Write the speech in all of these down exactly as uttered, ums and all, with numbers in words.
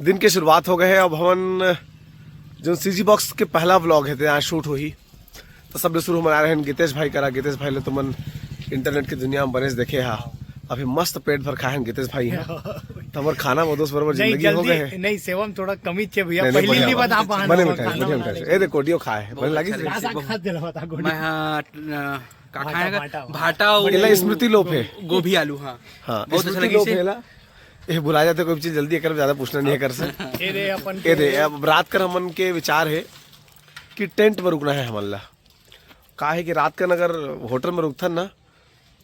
दिन के शुरुआत हो गए हे। अब हमन जो सीजी बॉक्स के पहला व्लॉग हे, ते आज शूट होही, तो सबले शुरू हमन आए रहेन गीतेश भाई करा। गीतेश भाई ले तुमन इंटरनेट के दुनिया में बने देखे हा। अभी मस्त पेट भर खाए हन गीतेश भाई हा। तो हमर खाना वो दोस्त बरोबर नहीं, जिंदगी हो जल्दी गए हे। नहीं, सेवा में थोड़ा कमी छे भैया, नहीं, नहीं, पहले बढ़िया नहीं बा। बता पाए बने ना मिठाई, खाना बढ़िया बना मिठाई। रहे। ए देख, कोडियो खाए, बने लागिस रे? अच्छा, अच्छा, खा दिला बता गोडी। मैं हाँ, अ, का भाटा, खाएगा? भाटा, भाटा। भाटा और एला स्मृति लोप हे। गोभी आलू, हाँ। हाँ, बहुत अच्छा स्मृति लगिस लोप हे। हे ला। ये भुला जाते कोई चीज जल्दी, एकर ज्यादा पूछना नहीं हे कर से। ये दे अपन ये दे, के अब रात कर हमन के विचार हे कि टेंट में रुकना हे हमन ला। का हे कि रात कन अगर होटल में रुकथन ना,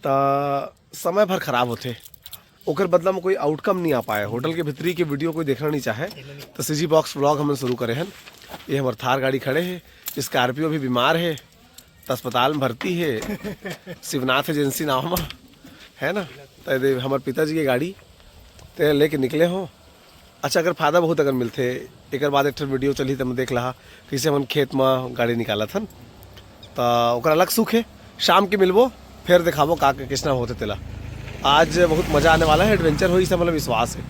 त समय भर खराब होथे, ओकर बदला में कोई आउटकम नहीं आ पाए। होटल के भीतरी के वीडियो कोई देखना नहीं चाहे, तो सीजी बॉक्स व्लॉग हमन शुरू करे हन। ये हमर थार गाड़ी खड़े हे, स्कॉर्पियो भी बीमार हे, त अस्पताल में भर्ती हे, शिवनाथ एजेंसी नाम म, है ना? त ये दे हमर पिताजी के गाड़ी, ते लेके निकले हो। अच्छा, अगर फायदा बहुत अगर मिलथे, एकर बाद एक ठन वीडियो चलही, त मैं देख लहा, कइसे हमन खेत म गाड़ी निकालत हन। त ओकर अलग सुख हे, शाम के मिलबो, फेर देखाबो का, का किसना होथे तेला। आज बहुत मजा आने वाला हे, एडवेंचर होही, इसे मतलब विश्वास हे।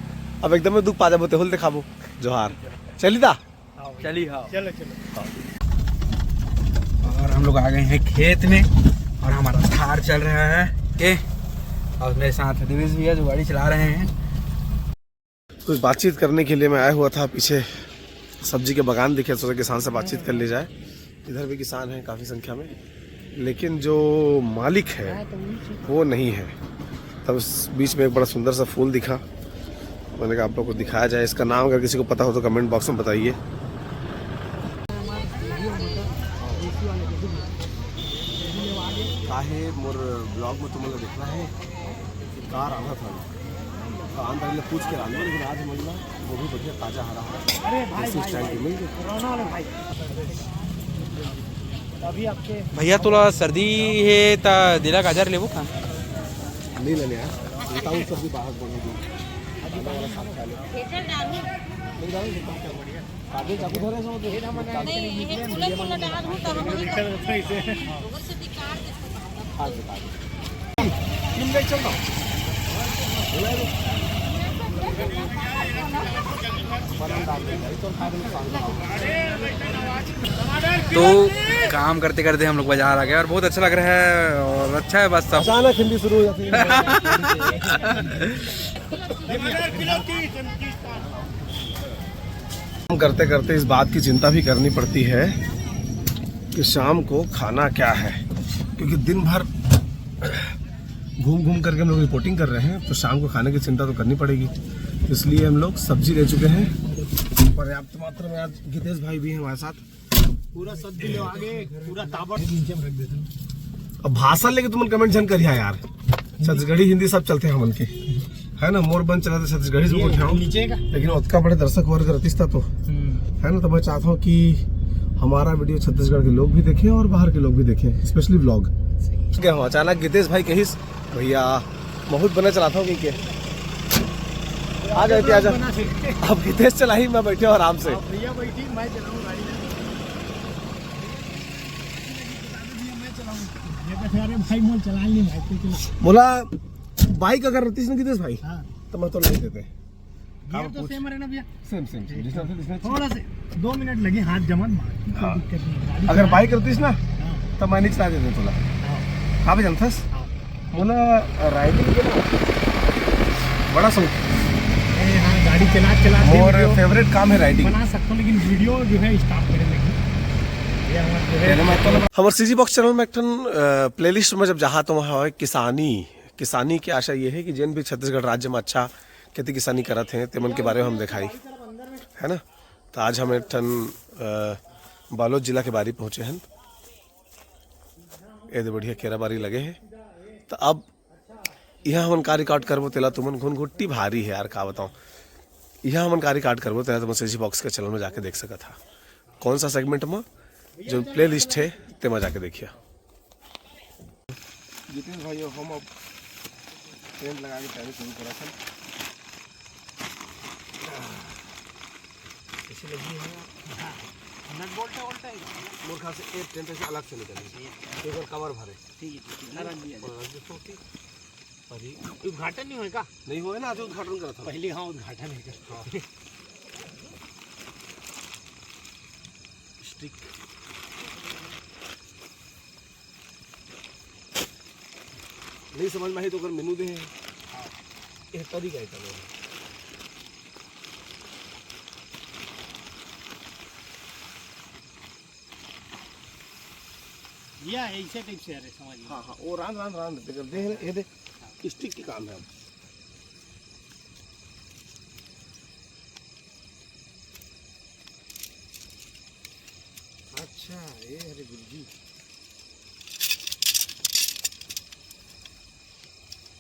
अब एकदम में दुख पा जाबो, तेहुल देखाबो। जोहार। चली दा? चली, हाँ। चलो, चलो। और हम लोग आ गए हैं खेत में और हमारा थार चल रहा है। के और मेरे साथ देवेश भैया जो गाड़ी चला रहे हैं। कुछ बातचीत करने के लिए मैं आया हुआ था, पीछे सब्जी के बागान दिखे, सोचा किसान से बातचीत कर ली जाए। इधर भी किसान हैं काफ़ी संख्या में, लेकिन जो मालिक है वो नहीं है। तब इस बीच में एक बड़ा सुंदर सा फूल दिखा, मैंने कहा आप लोग को दिखाया जाए। इसका नाम अगर किसी को पता हो तो कमेंट बॉक्स में बताइए। काहे मोर ब्लॉग में तुम लोग देखना है कि कार आना था। तो आन पहले पूछ के आलू, लेकिन आज हमन ला वो भी बढ़िया ताजा हरा हरा देसी स्टाइल के मिल गए। भैया, तोला सर्दी हे, त दिला गाजर लेबो का? नहीं लेने यार, बताओ, सब्जी बाहर बना दो। नहीं, ये फूला फूला डाल हूँ, तब हम तो काम करते करते हम लोग बाजार आ गए और बहुत अच्छा लग रहा है और अच्छा है बस सब। अचानक हिंदी शुरू हो जाती है। काम करते करते इस बात की चिंता भी करनी पड़ती है कि शाम को खाना क्या है, क्योंकि दिन भर घूम घूम करके हम लोग रिपोर्टिंग कर रहे हैं, तो शाम को खाने की चिंता तो करनी पड़ेगी। इसलिए हम लोग सब्जी ले चुके हैं पर्याप्त मात्रा में। आज गीतेश भाई भी हैं हमारे साथ। पूरा सब्जी ले आगे, पूरा ताबड़। अब भाषा लेके तुमन कमेंट झन करिया यार, छत्तीसगढ़ी हिंदी सब चलते हैं हमन के, है ना? मोर बन चला तो छत्तीसगढ़ी से ये उठाओ। नीचे का? लेकिन ओतका बड़े दर्शक वर्ग रहतिस ता तो, हम्म। है ना? तो मैं चाहता हूँ कि हमारा वीडियो छत्तीसगढ़ के लोग भी देखें और बाहर के लोग भी देखें, स्पेशली व्लॉग। सही। क्या हो, अचानक गीतेश भाई कहिस, "भैया, बहुत बने चलाता हूँ," कहिके। आ जाए, आ जा। बना सकते। अब गीतेश चलाही, मैं बैठे हूँ आराम से। हाँ, भैया बैठी, मैं चलाऊँ गाड़ी। ये तो कह रहे, "भाई, मोल चला नहीं, भाई, तो चला।" बोला, बाइक अगर रहतीस ना गीतेश भाई, हाँ। तो मैं तो नहीं देते। गियर तो पूछ। सेम है ना भैया? सेम, सेम, सेम। ठीक जिसने है। जिसने थोड़ा से दो मिनट लगे, हाथ जमन मार, कोई हाँ। दिक्कत नहीं है। गाड़ी अगर चला बाइक रहतीस ना, हाँ। तो मैं नहीं चला देते तोला। हाँ। कहाँ पे चलथस? हाँ। मोला राइडिंग के ना बड़ा शौक। अरे हाँ, गाड़ी चला, चला के मोर वीडियो फेवरेट काम है राइडिंग। बना सकता हूँ, लेकिन वीडियो जो है स्टॉप करे लगी। ये हमारा जो है पहले मैं तो हमर सीजी बॉक्स चैनल में एक ठन, अ, प्लेलिस्ट में जब जहाँ तो वहाँ है किसानी, किसानी के आशा ये है कि जेन भी छत्तीसगढ़ राज्य में अच्छा खेती किसानी करत हैं, तेमन के बारे में हम दिखाई, है ना? तो आज हम एक ठन, अ, बालोद जिला के बारी पहुँचे हैं। ये दे बढ़िया केरा बारी लगे है। तो अब यहाँ हमन का रिकॉर्ड करबो, तेला तुमन घुनघुट्टी भारी है यार, का बताऊँ। यहाँ हमन का रिकॉर्ड करबो, तेला तुमन सीजी बॉक्स के चैनल में जाके देख सकत हा। कौन सा सेगमेंट में, जो प्लेलिस्ट है, तेमा जाके देखिया। जितेंद्र भाई, हम अब टेंट लगा के तैयारी शुरू करत हन। कैसे लगी है? हाँ, नट बोल्ट है, उल्टा ही। मोर ख्याल से एक टेंट से अलग से निकली, एक और कवर भरे। ठीक है, ठीक है, आराम दिया जाए। और आज देखो कि अरे, उद्घाटन नहीं होए का? नहीं होए ना, आज उद्घाटन करत हन। पहले हाँ, उद्घाटन है का? हाँ। ठीक। नहीं समझ में आई तो ओकर मेनू दे। हाँ। ये तरीका है चलो। या ऐसे टाइप से, अरे समझ गया। हाँ, हाँ, वो रांध, रांध, रांध, देख, देख, ये दे, हाँ। स्टिक के काम है अब। अच्छा, ये हरे गुरुजी।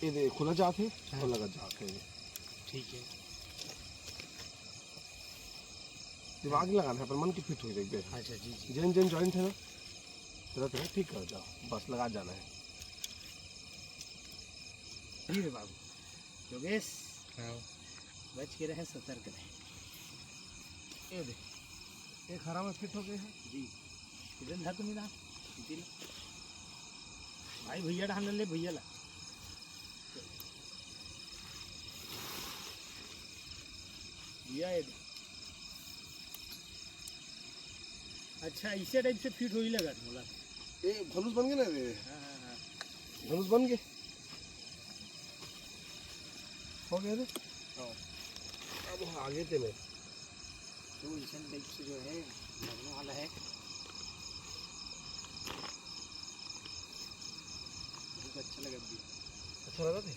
ये दे, खुला जात है हाँ। और लगा जात है। ठीक है। दिमाग नहीं लगाना है, पर मन की फिट हो जाएगी। अच्छा, जी, जी। जेन जेन जॉइंट है ना, तेरा तेरा ठीक कर जाओ, बस लगा जाना है। जी रे बाबू, योगेश, हाँ। बच के रहे, सतर्क रहे। ये दे, एक हरा में फिट हो गए हैं। जी। इधर धर तो मिला, इधर। भाई भैया डाल ले भैया ला। भैया ये दे। अच्छा, इसे टाइप से फिट हो ही लगा मोला। ए, धनुष बन गए ना रे? हाँ, हाँ, हाँ। धनुष बन गए। हो गया रे? हाँ। अब आगे ते में। तो इसन टाइप से जो है, लगने वाला है। बहुत अच्छा लगा अभी। अच्छा लगा थे?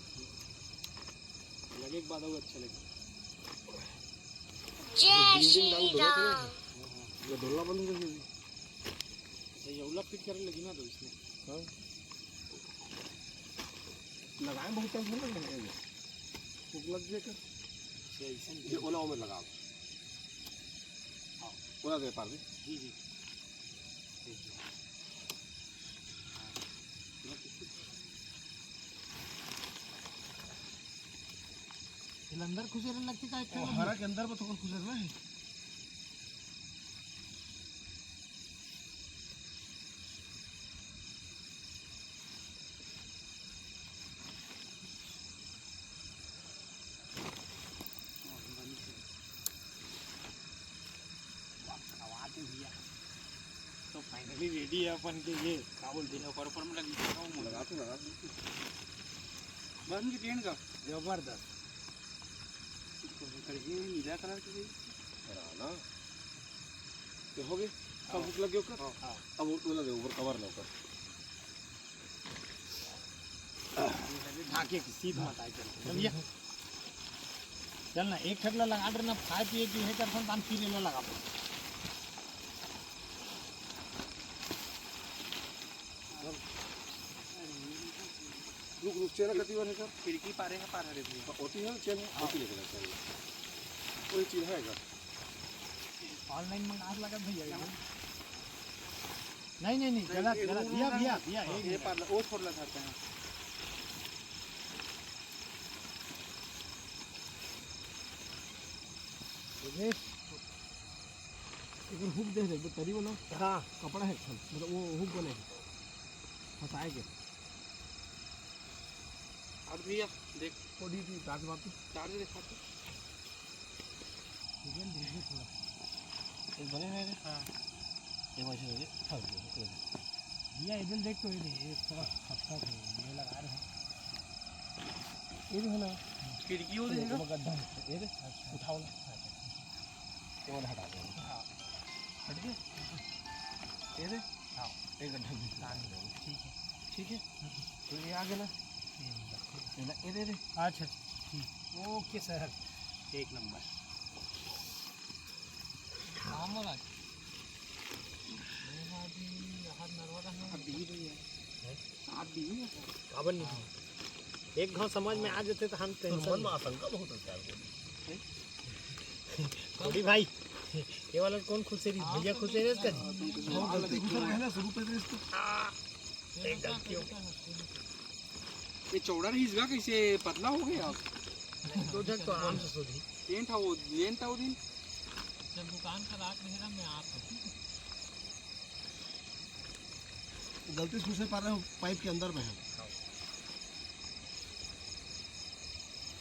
लगे के बाद वो अच्छा लगे। जय श्री राम। ये डोला बंद हो गई। अच्छा, ये उल्ला फिट करने लगी ना तो इसमें। हाँ। लगाए बहुत टाइम हो गया। फूक लग गया क्या? अच्छा, ऐसा नहीं। ये ओला में लगा। हाँ। ओला दे पार भी। जी, जी। जी, जी। हाँ। ये अंदर खुसेरन लगथे का? एक ठन हरा के अंदर में तो खुसेरना है। तो finally ready है अपन के ये, का बोलते हैं, ऊपर, ऊपर में लग, लगा तो लगा, बिल्कुल। बन की टेंट का? जबरदस्त। कढ़ी नीला कलर की है। राना। ये हो गए? सब हाँ। भूख लग गए ओकर? हाँ। अब वो लगे ऊपर कवर ना ऊपर। ढाके की सीध मत आए चल। चल भैया। चल ना, एक ठकला लगा दे ना, खाए पिए की है, करसन तान फिर एला लगा। रुक, रुक, चेन कति बार है कर? खिड़की पारे है, पार हरे भैया। होती है, चेन हाँ। होती है, चेन। कोई चीज है कर? Online मंगा लगा भैया यहाँ। नहीं, नहीं, नहीं, गलत, ये गलत। भैया, भैया, भैया, हाँ, एक ये मिनट। पार, वो छोड़ ला सकते हैं। योगेश, एक हुक दे दे, वो तरी वाला हाँ। कपड़ा है, मतलब वो हुक बने, फंसाए के। और भैया, देख। वो डी टी, चार्ज बात। चार्ज दिखा तो। ये बने हुए हैं। हाँ। ये वैसे हो गए, फंस गए, ये दे। भैया, इधर देख तो, ये दे, ये थोड़ा फंसता है, ये लगा रहे हैं। ये भी है ना? खिड़की वो ये देगा? वो गड्ढा है, ये दे, अच्छा। उठाओ ना। वो हटा दो। हाँ। हट गए? ये दे? हाँ। एक गड्ढा भी निकाल दो। ठीक है। ठीक है? तो ये आ गया ना? ये ला, ये दे दे। अच्छा, अच्छा, ठीक। OK सर, एक नंबर। राम राज। यहाँ भी, यहाँ नर्मदा है। अब भी भैया। हैं? आप भी है। काबर नहीं? एक घाव समझ में आ जाते तो हम तो टेंशन मन में नहीं। आशंका बहुत होता है। हैं? कोड़ी भाई, ये वाला कौन खुश है? भैया खुश है इसका जी? हाँ, गलती खुश है ना, शुरू पे तो इसको। एक गलती हो। ये चौड़ा रहीस गा, कैसे पतला हो गया अब? दो जग तो आराम से सो जी। लेन था वो, लेन था वो दिन। जब दुकान का रात में है ना, मैं आप गलती से घुसे पा रहे हो, पाइप के अंदर में है।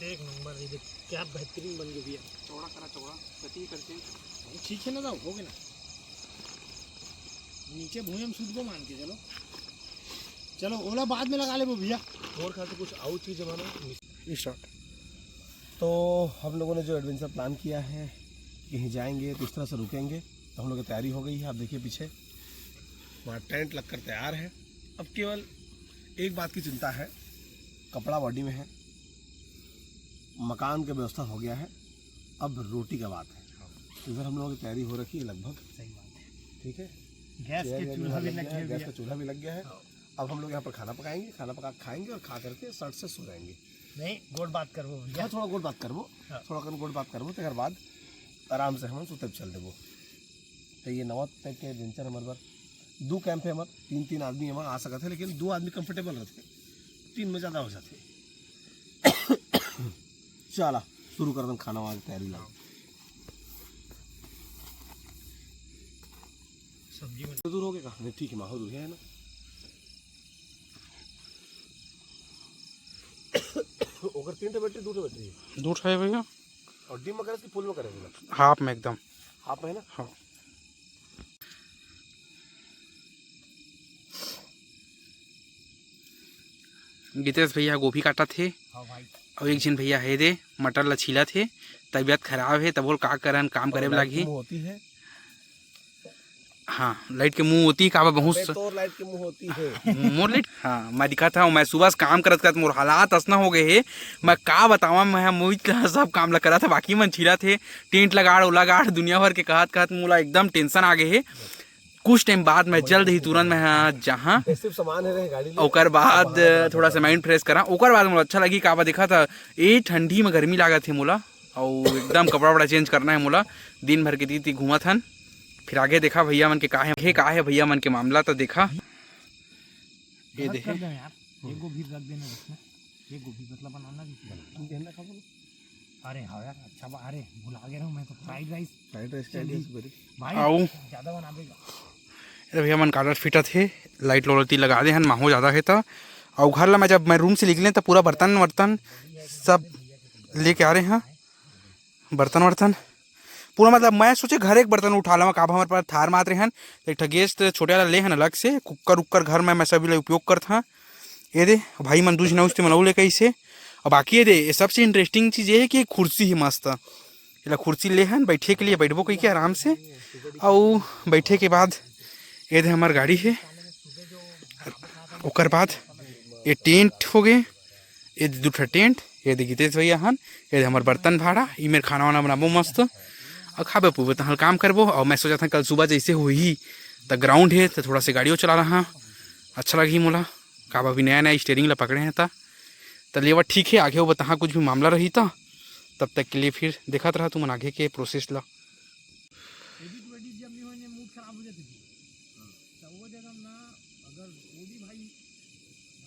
एक नंबर, ये देख, क्या बेहतरीन बन गई भैया। चौड़ा करा, चौड़ा, गति करके। नहीं, ठीक है ना, जाओ, हो गया ना। नीचे भुइयां में सूत गो मान के चलो। चलो, ओला बाद में लगा लेबो भैया। मोर खातिर कुछ आउ चीज जमाना। स्टार्ट। तो हम लोगों ने जो एडवेंचर प्लान किया है, कहीं जाएंगे तो इस तरह से रुकेंगे, तो हम लोग की तैयारी हो गई है। आप देखिए पीछे हमारा टेंट लगकर तैयार है। अब केवल एक बात की चिंता है, कपड़ा बॉडी में है, मकान का व्यवस्था हो गया है, अब रोटी का बात है। तो इधर हम लोगों की तैयारी हो रखी है लगभग। सही बात है। ठीक है, गैस चेयर के वेयर चूल्हा भी लग गया है, गैस का चूल्हा भी लग गया है। हाँ। अब हम लोग यहाँ पर खाना पकाएंगे, खाना पका के खाएंगे और खा करके सट से सो जाएंगे। नहीं, गोठ बात करबो भैया। हाँ, थोड़ा गोठ बात करबो। हाँ। थोड़ा कन गोठ बात करबो, तेकर बाद आराम से हम सुते चल देबो। तो ये नवा टाइप के एडवेंचर हमारे बार दो कैंप है, हमारे तीन तीन आदमी हमारे आ सकते हैं, लेकिन दो आदमी कंफर्टेबल रहते हैं, तीन में ज़्यादा हो जाते हैं। चला शुरू कर दन खाना वाना की तैयारी ला। सब्जी में तो दूर हो गया, नहीं ठीक है, माहौल दूर है ना। ओकर तीन ठो बैटरी, दो ठो बैटरी है। दो ठो है भैया। और डिम में करे कि फुल में करे भैया? हाफ में एकदम। हाफ में है ना? हाँ। गीतेश भैया गोभी काटत हे। हाँ भाई। अउ एक झिन भैया हे दे मटर ला छीलत हे। तबीयत खराब हे तब बोल का करन, काम करे ला लाइट लागही। मुंह होती है। हाँ, लाइट के मुंह होती है, काबर बहुत अबे, स- तोर लाइट के मुंह होती है। मोर लाइट, हाँ, मैं दिखत हूँ, मैं सुबह से काम करत करत मोर हालात असना हो गए हे। मैं का बतावा, मैं मोहित ला सब काम ला करत हे, बाकी मन छिलत हे, टेंट लगाड़, ओला गाड़, दुनिया भर के कहत कहत मोला एकदम टेंशन आ गए हे। कुछ टाइम बाद मैं जल्द ही तुरंत मैं, हाँ, जहाँ सिर्फ सामान है रे, गाड़ी ले। ओकर बाद बाहर, बाहर, थोड़ा सा बाहर। माइंड फ्रेश करा, ओकर बाद मोला अच्छा लगी, काबर देखा था, ए ठंडी में गर्मी लागत हे मोला, अउ एकदम कपड़ा वपड़ा चेंज करना है मोला। दिन भर के तीती घूमत हन, फिर आगे देखा भैया मन के का है, हे का है भैया मन के मामला, तो देखा। ये बहुत देखे। कर दे यार, एक गो भी रख देना इसमें, एक गो भी मतलब बनाना भी। तू कहना खा बोलो। अरे हाँ यार, अच्छा बा-, अरे भुला गया हूँ मैं तो, फ्राइड राइस। फ्राइड राइस का चल आइडिया भी। से बड़ी। भाई, आओ। ज्यादा बना देगा। अरे भैया मन कालर फिटत हे, लाइट लोलती लगा दे हन, माहो ज्यादा हे त। अउ घर ला मैं जब मैं रूम से निकले त पूरा बर्तन वर्तन सब लेके आ रहे हैं, बर्तन वर्तन पूरा, मतलब मैं सोचे घर एक बर्तन उठा लवा, काबर हमारे पास थार मात रहे हन, एक ठा गैस त छोटे वाला ले हन अलग से, कुकर उक्कर घर में मैं सभी ला उपयोग करत हाँ। ये दे भाई मन दूज ना उसते मनऊ ले कैसे। अब बाकी ये दे, ये सबसे इंटरेस्टिंग चीज ये है कि एक कुर्सी है मस्त, एला कुर्सी ले हन बैठे के लिए, बैठबो कहिके आराम से। अउ बैठे के बाद ये दे हमार गाड़ी है, ओकर बाद ये टेंट हो गए, ये दे दू ठा टेंट, ये दे गीतेश भैया हन, ये दे हमार बर्तन भाड़ा, ई मेर खाना वाना बनाबो मस्त, अउ खाबे पीबे तहाँ काम करबो। अउ मैं सोचत हन कल सुबह जैसे होही त ग्राउंड है त थोड़ा से गाड़ियों चला रहा, अच्छा लगही मोला। काबर अभी नया नया स्टीयरिंग ला पकड़े हैं त, त लेवा ठीक है, आगे वो बताहा कुछ भी मामला रही त, तब तक के लिए फिर देखत रहा तुमन आगे के प्रोसेस ला। एडिट वेडिट जब नहीं होने, मूड खराब हो जाते जी। तो वो जगह ना, अगर वो भी भाई,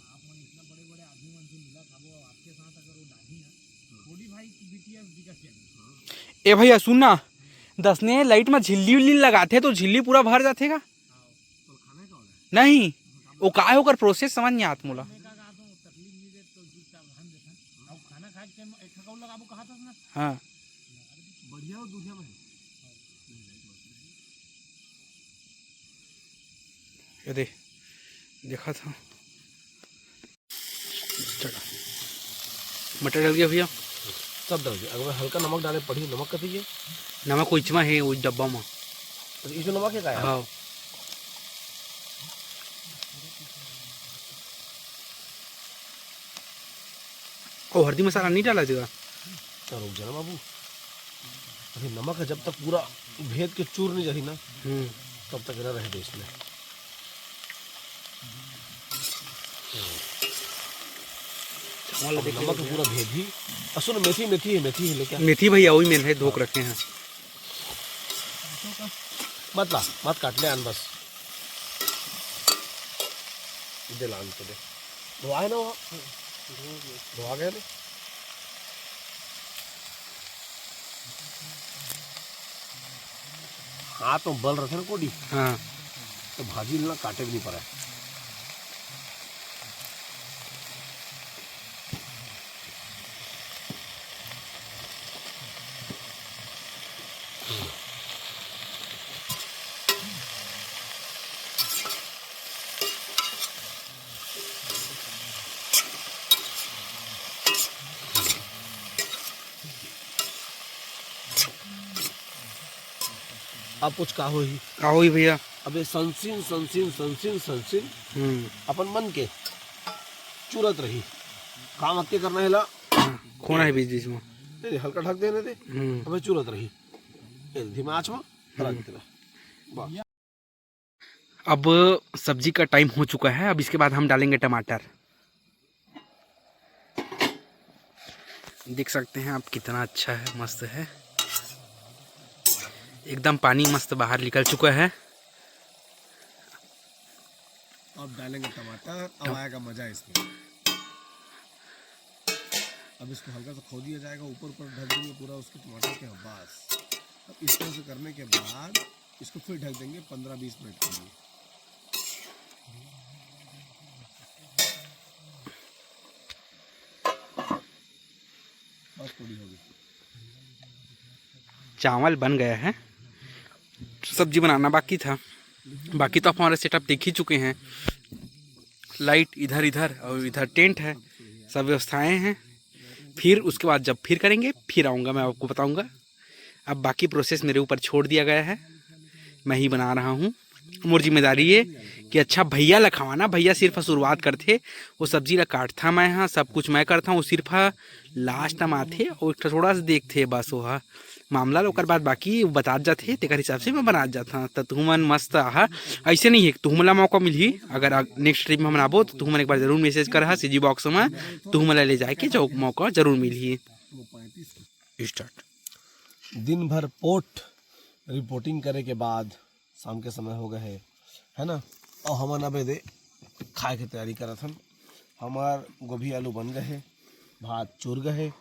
आप मन इतना बड़े बड़े आदमी मन से मिला था, वो आपके साथ अगर वो डाली ना, वो भी भाई की बीटीएस दिखा के। ए भैया सुन ना, दसने लाइट में झिल्ली उल्ली लगाते तो झिल्ली पूरा भर जाते का? नहीं, वो का है, ओकर प्रोसेस समझ नहीं आत मोला। हाँ। ये दे, देखा था। चलो। मटर डल गया भैया। सब डल गया। अगर हल्का नमक डाले पड़ी, नमक कथी के? नमक वो इचमा है, वो डब्बा में। अच्छा, इसमें नमक है का यार? हाँ। ओ, हल्दी मसाला नहीं डाला जाएगा? तो रुक जाना बाबू, अभी नमक है, जब तक पूरा भेद के चूर नहीं जाही ना, हम्म। तब तक ना रहे देश में। चावल अब देख नमक लीजिए। पूरा भेद ही। आ, सुन, मेथी, मेथी है, मेथी है, लेके आ। मेथी भैया, वही मेन है, धोक रखे हैं। मत ला, मत काट ले, आन बस। दे ला, आन तो दे। धोआ है ना वो? धोआ गया ना? हाथ में बल रखे ना कोडी, हाँ। तो भाजी ना काटे भी नहीं पड़ा। अब कुछ का होही? का होही भैया? अबे संसिन संसिन संसिन संसिन हम्म अपन मन के चुरत रही। काम अक्के करना हे ला। खोना है बीच बीच में। नहीं, नहीं, हल्का ढक देने दे। हम्म। अबे चुरत रही। ए, धीमा आंच में करा देते रह। बस। अब सब्जी का टाइम हो चुका है। अब इसके बाद हम डालेंगे टमाटर। देख सकते हैं आप कितना अच्छा है, मस्त है, एकदम पानी मस्त बाहर निकल चुका है। अब डालेंगे टमाटर, अब आएगा मजा इसमें। अब इसको हल्का सा खो दिया जाएगा, ऊपर ऊपर ढक देंगे पूरा उसके टमाटर के। बस, अब इस तरह से करने के बाद इसको फिर ढक देंगे पंद्रह बीस मिनट के लिए। बस पूरी होगी। चावल बन गया है, सब्जी बनाना बाकी था। बाकी तो आप हमारा सेटअप देख ही चुके हैं, लाइट इधर इधर और इधर टेंट है, सब व्यवस्थाएं हैं। फिर उसके बाद जब फिर करेंगे, फिर आऊँगा, मैं आपको बताऊँगा। अब बाकी प्रोसेस मेरे ऊपर छोड़ दिया गया है, मैं ही बना रहा हूँ। मोर जिम्मेदारी ये कि अच्छा भैया ला खवाना, भैया सिर्फ शुरुआत करथे, वो सब्जी ला काटथा मैं, हाँ, सब कुछ मैं करता हूँ, वो सिर्फ लास्ट में आथे और एक ठो थोड़ा सा देखथे, बस वो हा मामला ला। ओकर बाद बाकी वो बतात जाथे, तेकर हिसाब से मैं बनात जाता। त तुमन मस्त आहा, ऐसे नहीं है, तुमन ला मौका मिलही, अगर नेक्स्ट ट्रिप में हम आबो तो तुमन एक बार जरूर मैसेज करहा सीजी बॉक्स में, तुमन ला ले जाए के जो मौका जरूर मिलही। स्टार्ट। दिन भर पोट रिपोर्टिंग करे के बाद शाम के समय हो गए है, है ना? और हमन अब एदे खाए के तैयारी करत हन। हमार गोभी आलू बन गए है, भात चुर गए है।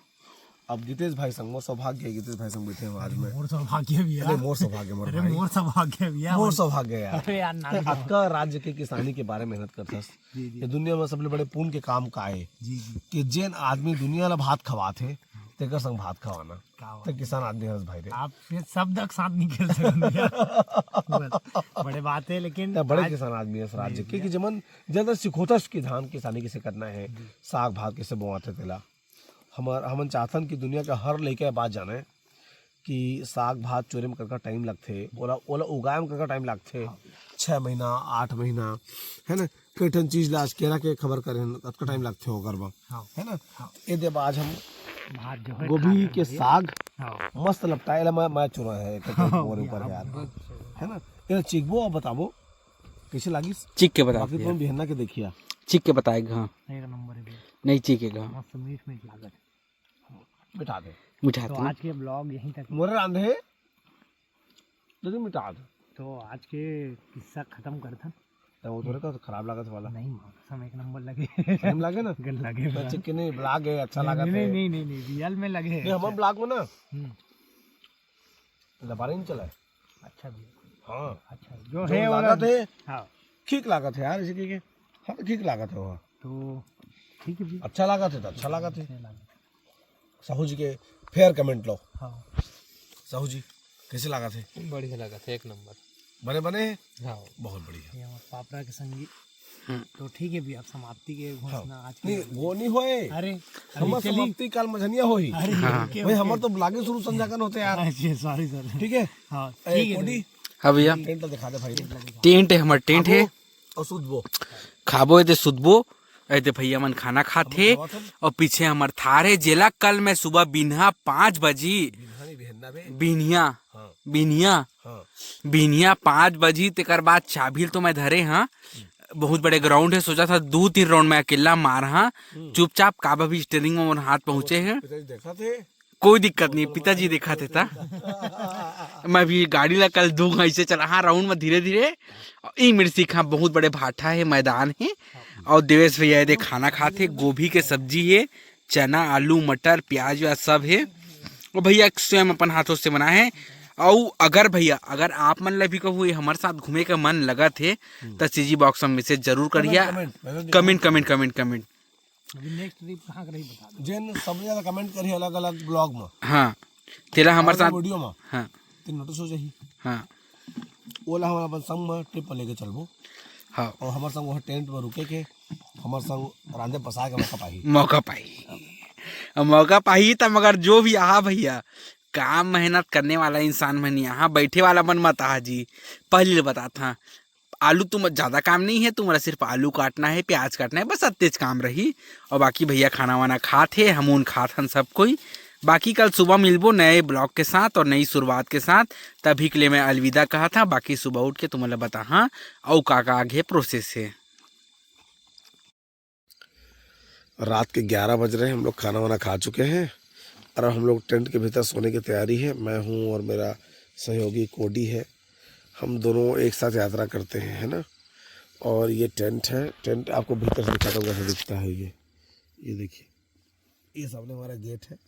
अब गीतेश भाई संग, मोर सौभाग्य है, गीतेश भाई संग बैठे हैं आज मैं। मोर सौभाग्य भैया। अरे मोर सौभाग्य, मोर अरे भाई। मोर सौभाग्य भैया। मोर सौभाग्य यार। अरे यार, ना अतका राज्य के किसानी के बारे में मेहनत करथस। जी, जी। ये दुनिया में सबले बड़े पुण्य के काम का है जी, जी। कि जेन आदमी दुनिया ला भात खवात है, तेकर संग भात खवाना। क्या बात ते है। किसान आदमी हरस भाई रे। आप ये शब्द के साथ नहीं खेल सकते भैया। बस, बड़े बात है, लेकिन त बड़े आज किसान आदमी है इस राज्य नहीं के, कि भैया। जमन ज्यादा सिखोथस कि धान किसानी कैसे करना है, जी। साग भात कैसे बोआथे तेला। हमर, हमन चाहथन कि दुनिया का हर लइका ये बात जाने कि साग भात चोरे में कतका टाइम लगथे, ओला, ओला उगाए में कतका टाइम लगथे, हाँ। छह महीना, आठ महीना, है ना? कई ठन चीज ला आज केरा के खबर करे हन, कतका टाइम लगथे ओकर बर, हाँ। है ना? हाँ। ए दे आज हम भात जो है गोभी खा के रहे हैं। साग हाँ। मस्त लपटाए ला मैं, मैं चुना है, एक हाँ, मोर ऊपर यार। है ना? ये चीखबो और बताबो कैसे लागिस। चीख के बता बाकी भैया। तुम बिहन्ना के देखिया। चीख के बताएगा, हाँ। एक नंबर है भैया। नहीं चीखेगा। मस्त मीठ मीठ लागत। मिटा दे। मिटा तो दे। आज के ब्लॉग यहीं तक। मोरे रांधे, लेकिन मिटा दे। तो आज के किस्सा खत्म करथन। तो वो थोड़े का तो खराब लागत वाला। नहीं, मौसम एक नंबर लगे। टाइम लागे ना? गल लगे तो पूरा। चिकनी ब्लॉग है, अच्छा नहीं, लागत नहीं, है। नहीं, नहीं, नहीं, रियल में लगे है। नहीं, हमारे अच्छा। ब्लॉग में ना हम्म। लबारी नहीं चला है। अच्छा भैया। हाँ। अच्छा, जो जो है वो लागत लग- है, हाँ। ठीक लागत है यार, इसी के, हाँ, ठीक लागत है वो। तो ठीक है भैया। अच्छा लागत है तो अच्छा लागत है। अच्छा लागत। साहू जी के फेयर कमेंट लो। हाँ। साहू जी, कैसे लागत है? बढ़िया लागत है, एक नंबर। बने, बने हैं? हाँ। बहुत बढ़िया। ये हमारे पापड़ा के संगी। हम्म। तो ठीक है भैया, अब समाप्ति के हाँ। घोषणा आज के नहीं, वो नहीं होए। अरे, अभी हमार चली। समाप्ति काल मझनिया होही। अरे, हाँ। ओके, भाई, ओके। हमार तो ब्लॉगे शुरू संझा कन होथे यार। अच्छा, सॉरी, सॉरी। ठीक है? हाँ, ए, ठीक है, कोडी? ठीक। हाँ भैया। टेंट दिखा दे भाई। टेंट है, हमार टेंट है। खाबो और सुतबो। खाबो एदे सुतबो, एदे भैया मन खाना खाथे, हम खावत हन। और पीछे हमार थार है, जेला कल मैं सुबह बिन्हा पाँच बजी, बिन्हा नहीं, बिहन्ना बे। बिन्हिया, हाँ। बिन्हिया, हाँ। बिन्हिया पाँच बजी, तेकर बाद चाबिल तो मैं धरे हाँ, बहुत बड़े ग्राउंड है, सोचा था दू तीन राउंड मैं अकेला मार हाँ, हम्म। चुपचाप काबा भी स्टीयरिंग में मोर हाथ पहुँचे है। पिताजी देखा थे? कोई दिक्कत नहीं, पिताजी देखा थे ता। मैं भी गाड़ी ला कल दू घाई से चला हाँ राउंड में धीरे धीरे। ई मेरे सीखा बहुत बड़े भाटा है, मैदान है। और देवेश भैया एदे खाना खाथे, गोभी के सब्जी है, चना, आलू, मटर, प्याज व्याज सब है। और भैया स्वयं अपन हाथों से बनाए हैं। और अगर भैया, अगर आप मन ला भी कहूँ ये हमारे साथ घूमे का मन लगत है, हम्म। तो सीजी बॉक्स में मैसेज जरूर करिए। Comment, comment, comment, comment, comment. अभी नेक्स्ट ट्रिप कहाँ का रही बता दो। जेन सबसे ज्यादा कमेंट करिए अलग-अलग ब्लॉग में। हाँ, तेला हमारे साथ वीडियो में। हाँ। तेन नोटिस हो जाही। हाँ। ओला हम अपन संग में ट्रिप पर लेके चलबो। हाँ। और हमारे संग वहाँ टेंट में रुके के, हमारे संग रांधे पसाए के मौका पाही। मौका पाही। अब मौका पाही त मगर जो भी आहा भैया, काम मेहनत करने वाला इंसान मन यहाँ बैठे वाला मन मत आहा जी। पहली ले बतात हा, आलू तुम ज्यादा काम नहीं है, तुम्हारा सिर्फ आलू काटना है, प्याज काटना है, बस अतेच काम रही। और बाकी भैया खाना वाना खात हे, हमन खात हन सब कोई। बाकी कल सुबह मिलबो नए ब्लॉग के साथ और नई शुरुआत के साथ। तभी के लिए मैं अलविदा कहा था। बाकी सुबह उठ के तुम्हारा बता हाँ, अउ का का आगे प्रोसेस है। रात के ग्यारह बज रहे हैं, हम लोग खाना वाना खा चुके हैं और अब हम लोग टेंट के भीतर सोने की तैयारी है। मैं हूँ और मेरा सहयोगी कोडी है, हम दोनों एक साथ यात्रा करते हैं, है ना। और ये टेंट है, टेंट आपको भीतर से दिखाता हूँ कैसे दिखता है। ये, ये देखिए, ये सामने हमारा गेट है।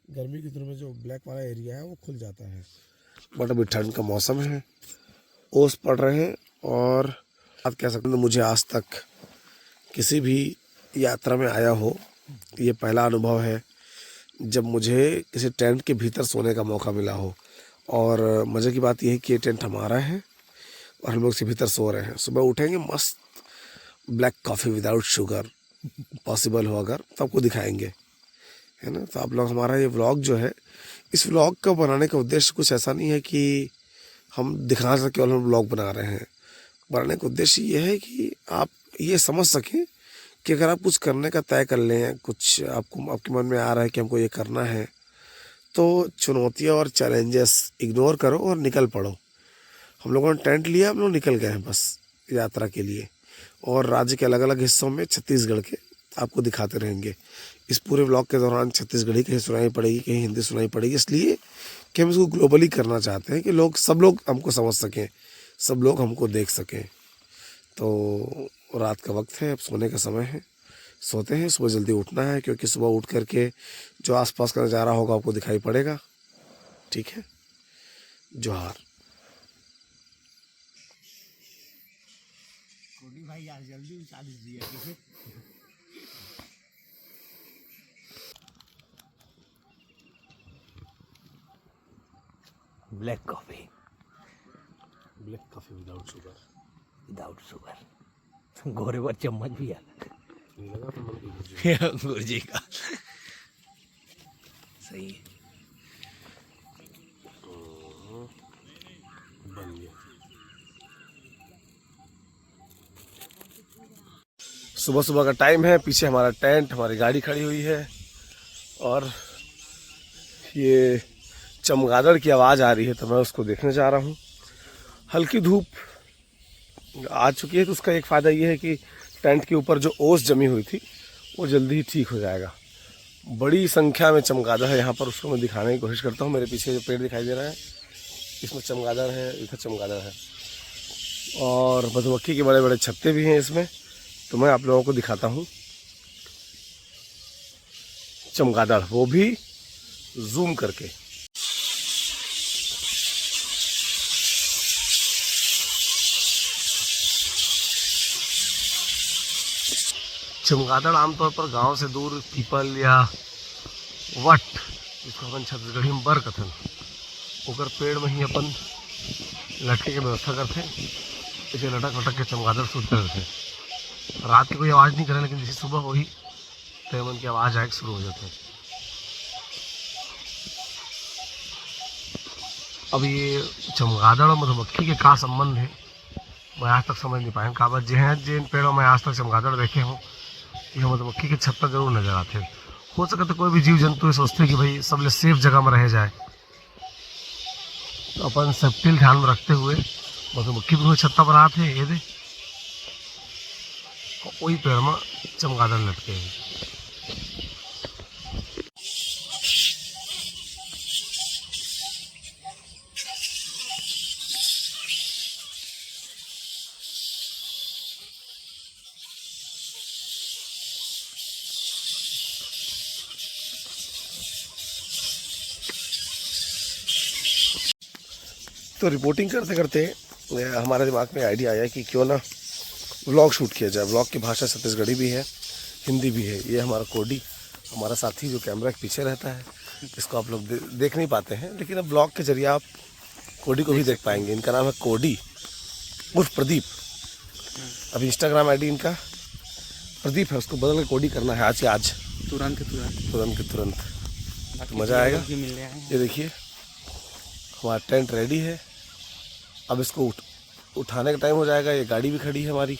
गर्मी के दिनों में जो ब्लैक वाला एरिया है वो खुल जाता है। बट अभी ठंड का मौसम है, ओस पड़ रहे हैं। और आप कह सकते हैं, मुझे आज तक किसी भी यात्रा में आया हो, ये पहला अनुभव है जब मुझे किसी टेंट के भीतर सोने का मौका मिला हो। और मज़े की बात यह है कि ये टेंट हमारा है और हम लोग इसके भीतर सो रहे हैं। सुबह उठेंगे, मस्त black coffee without sugar, possible हो अगर, तो आपको दिखाएंगे, है ना। तो आप लोग, हमारा ये व्लॉग जो है, इस व्लॉग का बनाने का उद्देश्य कुछ ऐसा नहीं है कि हम दिखाना चाहते केवल हम व्लॉग बना रहे हैं। बनाने का उद्देश्य ये है कि आप ये समझ सकें कि अगर आप कुछ करने का तय कर लें, कुछ आपको, आपके मन में आ रहा है कि हमको ये करना है, तो चुनौतियाँ और चैलेंजेस इग्नोर करो और निकल पड़ो। हम लोगों ने टेंट लिया, हम लोग निकल गए हैं बस यात्रा के लिए। और राज्य के अलग अलग हिस्सों में छत्तीसगढ़ के आपको दिखाते रहेंगे। इस पूरे व्लॉग के दौरान छत्तीसगढ़ी कहीं सुनाई पड़ेगी, कहीं हिंदी सुनाई पड़ेगी, इसलिए कि हम इसको ग्लोबली करना चाहते हैं कि लोग, सब लोग हमको समझ सकें, सब लोग हमको देख सकें। तो रात का वक्त है, अब सोने का समय है, सोते हैं। सुबह जल्दी उठना है क्योंकि सुबह उठ करके जो आसपास का नज़ारा होगा आपको दिखाई पड़ेगा। ठीक है, जोहार। कोडी भाई यार, जल्दी उठा दीजिए। Black coffee. Black coffee without sugar. Without sugar. गोरे बर चम्मच भी है। लगा तो मन की गुरजी। गुरजी का। सही है। बन गया। सुबह सुबह का टाइम है, पीछे हमारा टेंट, हमारी गाड़ी खड़ी हुई है और ये चमगादड़ की आवाज़ आ रही है, तो मैं उसको देखने जा रहा हूँ। हल्की धूप आ चुकी है, तो उसका एक फ़ायदा ये है कि टेंट के ऊपर जो ओस जमी हुई थी, वो जल्दी ही ठीक हो जाएगा। बड़ी संख्या में चमगादड़ है यहाँ पर, उसको मैं दिखाने की कोशिश करता हूँ। मेरे पीछे जो पेड़ दिखाई दे रहा है, इसमें चमगादड़ है, इधर चमगादड़ है, और मधुमक्खी के बड़े बड़े छत्ते भी हैं इसमें। तो मैं आप लोगों को दिखाता हूँ चमगादड़, वो भी जूम करके। चमगादड़ आमतौर पर गांव से दूर पीपल या वट, जिसको अपन छत्तीसगढ़ी में बर कथन, ओकर पेड़ में ही अपन लटके के व्यवस्था करथे। इसे लटक लटक के चमगादड़ सूतते रहथे। रात के कोई आवाज़ नहीं करे, लेकिन जैसे सुबह होही, तो एमन के आवाज़ आए शुरू हो जाथे। अब ये चमगादड़ और मधुमक्खी के का संबंध है, मैं आज तक समझ नहीं पाया। काबर जेन पेड़ में मैं आज तक चमगादड़ देखे हूँ, ये मधुमक्खी के छत्ता जरूर नजर आते हैं। हो सकता है कोई भी जीव जंतु ये सोचते कि भाई सबले सेफ जगह में रहे जाए, तो अपन सेफ्टी ध्यान में रखते हुए मधुमक्खी भी छत्ता बनाते हैं। ये दे, वही पेड़ में चमगादड़ लटके हैं। तो रिपोर्टिंग करते करते हमारे दिमाग में आइडिया आया कि क्यों ना व्लॉग शूट किया जाए। व्लॉग की भाषा छत्तीसगढ़ी भी है, हिंदी भी है। ये हमारा कोडी, हमारा साथी जो कैमरा के पीछे रहता है, इसको आप लोग दे, देख नहीं पाते हैं, लेकिन अब व्लॉग के जरिए आप कोडी को भी देख पाएंगे। इनका नाम है कोडी उर्फ प्रदीप। अब इंस्टाग्राम आईडी इनका प्रदीप है, उसको बदल के कोडी करना है आज के आज, तुरंत के तुरंत। तुरंत के तुरंत। तो मज़ा आएगा। ये देखिए, हमारा टेंट रेडी है। अब इसको उठ, उठाने का टाइम हो जाएगा। ये गाड़ी भी खड़ी है हमारी।